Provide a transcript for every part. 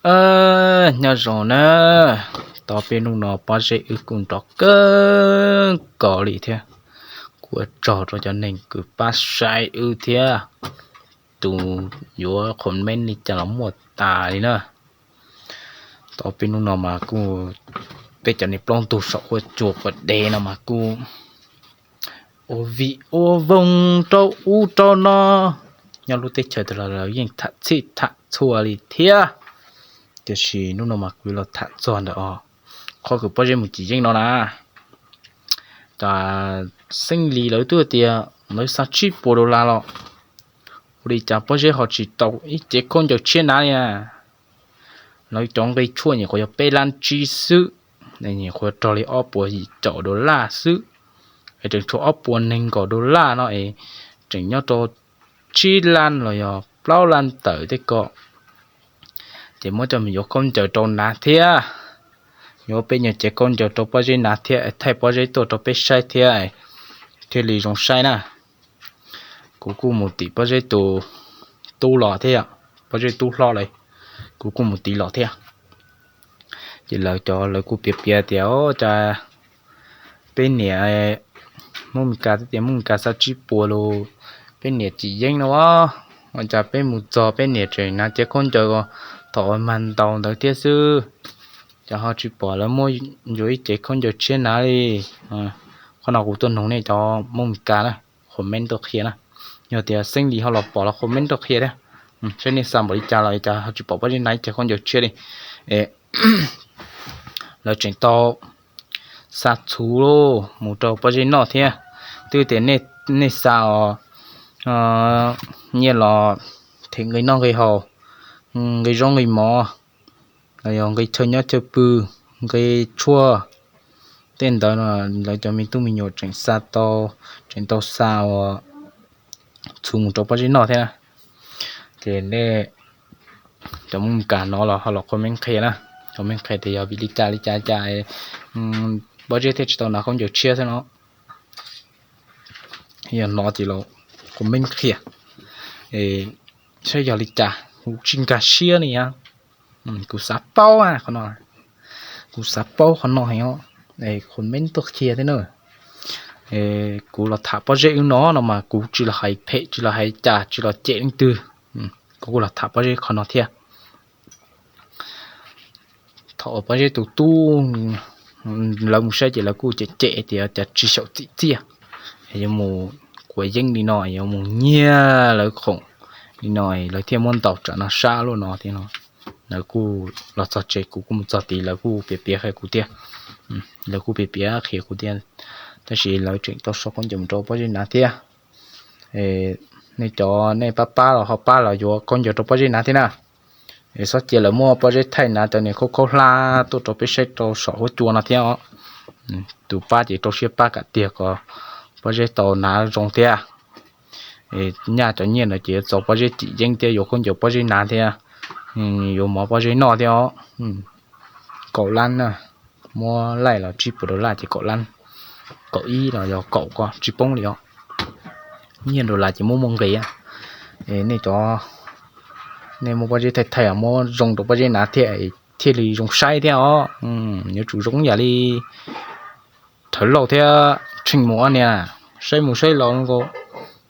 Nyob zoo na, tau peb hnub no Pob Zeb wb kuj nrov kawg nkaus li thiab. Kuj ua tsaug rau cov neeg kws pab saib wb thiab, tus yuav comment li cas los muaj tas li na. Tau peb hnub no mas kuj, peb cov niam plaub ntug saum huab cua quav dev no mas kuj ua vij ua voog rau ub rau no. Nyob lub teb chaws twg los lawv yeej tham txhij tham txhua li thiab, tiam sis hnub no mas kuv yuav los tham txog ntawm qhov kws Pob Zeb mus cim yeeb no na. Xeeb Lis lawv twb tias lawv xa tsib puas dollar los, ua li cas Pob Zeb ho tsis tau ib cev khaub ncaws tshiab hnav li na? Lawv cov nqi tshuaj nyuam qhuav yog peb lab tsib xwb, nyuam qhuav rog li ob puas yim caum dollar xwb, es tseem tshuav ob puas nees nkaum dollar no es tseem nyob rau tsib lab los yog plaub lab tawm tej ko. Ces muab coj mus yuav khaub ncaws rau hnav thiab, yuav peb nyuag cev khaub ncaws rau Pob Zeb hnav thiab, thaij Pob Zeb tuaj rau peb saib thiab, thiaj li zoo saib na. Kuv kuj mus tim Pob Zeb tus tub los thiab, Pob Zeb tub hlob lawm, kuv kuj mus tim los thiab. Ces lawv cov lawv kuj piav piav tias, o, cas peb niam, Hmoob Mes Kas twb tias Hmoob Mes Kas xa tsib puas los, peb niam cim yeeb no, ua cas peb mus txog peb niam tseem hnav cev khaub ncaws thaum mag ntaus ntawd thiab xwb, ces ho tsis pom lawv muab yuav ib cev khaub ncaws tshiab hnav li. Qhov no kuv tuaj noog nej cov Hmoob Mes Kas na, comment tuaj qhia na. Yog tias Xeeb Lis ho los pom los comment tuaj qhia thiab, saib nej xa npaum li cas los cas ho tsis pom Pob Zeb hnav ib cev khaub ncaws tshiab li. Lawv tseem tau xa txhuv mus rau Pob Zeb noj thiab. Twb tias nej xa os, nyiaj los them nqi noj nqi haus, nqi zaub nqi mov, los yog nqi chaw nyob chaw pw, nqi tshuaj, tej ntawd no lawv cov me tub me nyuam tseem xa tau, tseem tau xa uas txhuv mus rau Pob Zeb noj thiab na. Ces nej cov Hmoob Mes Kas no los ho los comment qhia na, comment qhia tias yog vim li cas li cas cas Pob Zeb thiaj tsis tau hnav khaub ncaws tshiab thiab no. Yog no ces los comment qhia saib yog li cas, kuv tsis nkag siab li. Kuv xav paub qhov no, kuv xav paub qhov no heev, comment tuaj qhia thiab na. Kuv los tham Pob Zeb wb no no mas kuv tsis los hais phem tsis los hais cas tsis los cem leej twg, kuv kuj los tham Pob Zeb qhov no thiab. Thaum Pob Zeb tus tub lawv mus saib ces lawv kuj cem cem tias cas tsis xyaum txim txiaj, yuav mus quav yeeb li no, yuav mus nyiag lawv khoom li no, lawv thiaj muab ntaus tsam no sab luaj no thiab no. Lawv kuj los txog tsev kuv kuj mus txog tid lawv kuj piav piav qhia kuv thiab, lawv kuj piav piav qhia kuv thiab, tab sis lawv tseem tau so khaub ncaws mus rau Pob Zeb hnav thiab. Nej cov nej pab pab los ho pab los yuav khaub ncaws rau Pob Zeb hnav thiab na. Es txhob cia lawv muab Pob Zeb thaij hnav cov niag khaub khaub hlab tuaj rau peb saib rau saum huab cua no thiab os. Tus pab ces rau siab pab kam tiag kom Pob Zeb tau hnav zoo thiab. Nyaj cov nyiaj no ces yuav txaus Pob Zeb cim yeeb thiab yuav khaub ncaws Pob Zeb hnav thiab, yuav mov Pob Zeb noj thiab os. Kaum lab na, muab laij los tsib puas dollar ces kaum lab, kaum ib los yog kaum ko tsis poob li os. Nyiaj dollar ces muaj muaj nqis. Nej cov, nej muab Pob Zeb thaij thaij muab zoo rau Pob Zeb hnav thiab thiaj li zoo saib thiab os. Yuav tsum zoo yam li Rhawv Lauj thiab Tsheej Muas ob niag, saib mus saib los nkaus,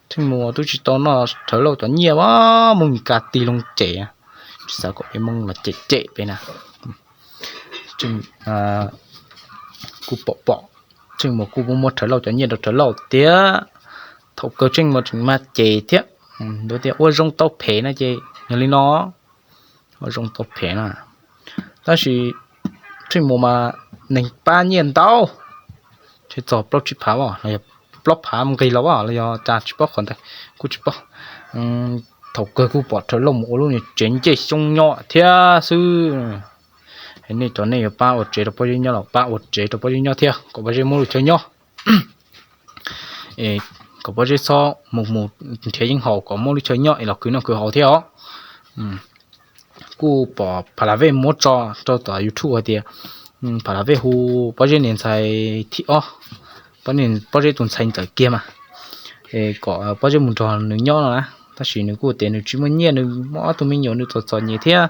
Tsheej Muas twb tsis tau noj Rhawv Lauj cov nyiaj as, Hmoob Mes Kas tig loo cem, tsis xav kom peb Hmoob los cem cem peb na. Kuj pom pom Tsheej Muas kuj muab muab Rhawv Lauj cov nyiaj rau Rhawv Lauj tiag, thaum kawg Tsheej Muas tseem mag cem thiab, tias ua zoo tau phem no ces yog li no, ua zoo tau phem na. Tab sis Tsheej Muas mas neeg pab nyiaj ntau, txog plaub tsib phav los yog plaub phav nqis los los yog cas tsis paub qhov ntawd kuj tsis paub. Thaum kawg kuj pom Rhawv Lauj mus ua lub niag tsev ncej xyoob nyob thiab xwb. Nej cov nej yuav pab ua tsev rau Pob Zeb nyob los pab ua tsev rau Pob Zeb nyob thiab kom Pob Zeb muaj lub chaw nyob, kom Pob Zeb txhob mus mus nrhiav yeeb haus kom muaj lub chaw nyob es los khwv noj khwv haus thiab os. Kuj pom Pha La Vej muab tso rau tom YouTube hais tias Pha La Vej hu Pob Zeb niag ntxhais thib ob, Pob Zeb tus ntxhais ntxawm kiag mas, kom Pob Zeb mus nrog nws nyob no na. Tab sis nws kuj tias nws tsis muaj nyiaj, nws muaj ob tug me nyuam nws txom txom nyem thiab,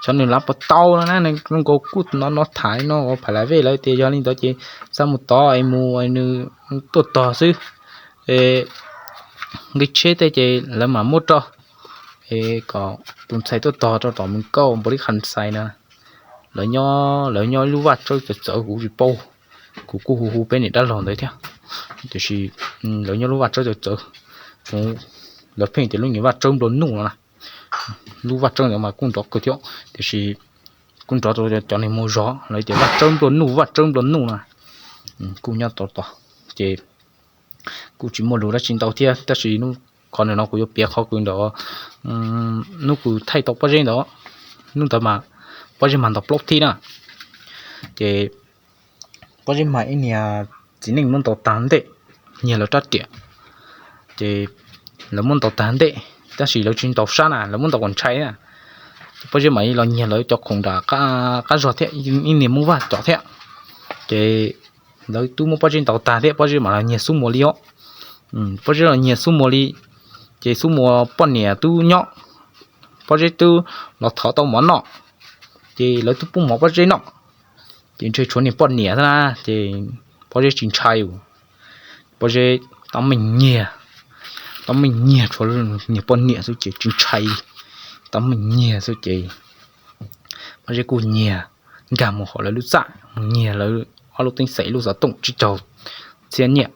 xyov nws lav puas tau no na. Nws zoo nkaus kuj no no tham no ua pha la vej lawv tias yog li ntawd ces xav mus tod es mus, nws tuaj tog xwb, nqi tsheb tej ces lawv mam muab rau, es kom tus ntxhais tuaj tog rau tom Moos Kauj npaum li Kham Xais na. Lawv nyob, lawv nyob lub vaj tsawb txawv txawv kuv tsis paub, kuv kuj hu hu peb niam dab laug ntawd thiab, tiam sis lawv nyob lub vaj tsawb txawv txawv, lawv pheej tias lub niag vaj tsawb nplua nuj no na. Lub vaj tsawb ntawd mas kuj nrov kawg thiab, tiam sis kuj nrov rau cov niag mus zov lawv tias vaj tsawb nplua nuj, vaj tsawb nplua nuj na. Kuj nyob tod tod, ces kuj tsis muaj lus dab tsi ntau thiab, tab sis qhov ntawm no kuv yuav piav qhov kws ntawd, hnub kuv thaij tau pob zeb ntawd, hnub ntawd mas pob zeb mag ntaus plaub thib na. Ces pob zeb mag ib niag txiv neej muab ntaus tag ntej, nyiag lawv rab riam. Ces lawv muab ntaus tag ntej, tab sis lawv tsis ntaus sab na, lawv muab ntaus kom ntshai na. Ces pob zeb mam li los nyiag lawv cov khoom nram qab zog thiab, ib niag Hmoob Vaj cov thiab. Ces lawv twb muab pob zeb ntaus tag thiab, pob zeb mam los nyiag xub muas li os. Pob zeb los nyiag xub muas li, ces xub muas poj niam twb nyob, pob zeb twb los thov tau mov noj, ces lawv twb pub mov pob zeb noj, ces ntshe tshuav niag poj niam xwb na, ces pob zeb tsis ntshai. Pob zeb tab meeg nyiag, tab meeg nyiag tshuav niag poj niam xwb ces tsis ntshai, tab meeg nyiag xwb ces pob zeb kuj nyiag nkag mus hauv lawv lub txaj, mus nyiag lawv ob lub teeb xeem lub xov tooj tsib caug txhiab nyiaj,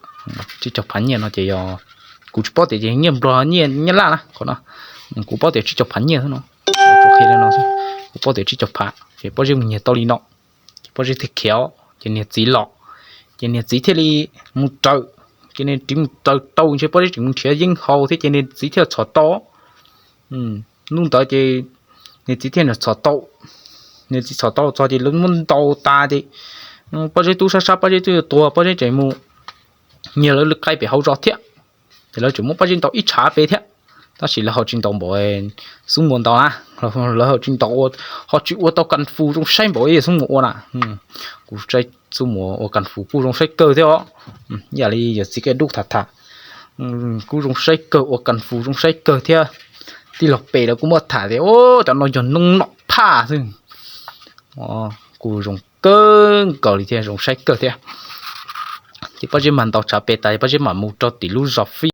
tsib caug phav nyiaj no ces yog, kuv tsis paub tias ces nyiaj Nplog nyiaj Nyab Laj na qhov no, kuv paub tias tsib caug phav nyiaj xwb no. Qhia li no xwb, kuv paub tias tsib caug phav ces pob zeb mus nyiag tau li no, ces pob zeb thiaj khiav, ces niag txiv los, ces niag txiv thiaj li mus raws, ces niag txiv mus raws tau ntshe pob zeb tseem mus nrhiav yeeb haus thiab ces niag txiv thiaj txhom tau. Hnub ntawd ces niag txiv thiaj txhom tau, niag txiv txhom tau txog ces lawv muab ntaus tas ces pob zeb twb sab sab, pob zeb twb yuav tuag, pob zeb tseem mus nyiag lawv lub qaib pem hauv zos thiab. Ces lawv tseem muab pob zeb ntaus ib tshav pem thiab, tab sis lawv ho tsis ntaus npaum xub muas ntaus na, lawv ho tsis ntaus, ho tsis ua tau kas fus zoo saib npaum xub muas ua na. Kuv saib xub muas ua kas fus kuj zoo saib kawg thiab os, ib yam li yawm txiv Kaj Dub tham tham, kuj zoo saib kawg, ua kas fus zoo saib kawg thiab. Tij laug Pem lawv kuj muab tham tias cov no yog noob nom phaj xwb, kuj zoo kawg nkaus li thiab, zoo saib kawg thiab. Ces pob zeb mas ntaus tshav pem tas, pob zeb mam mus rau tim lub zos Fib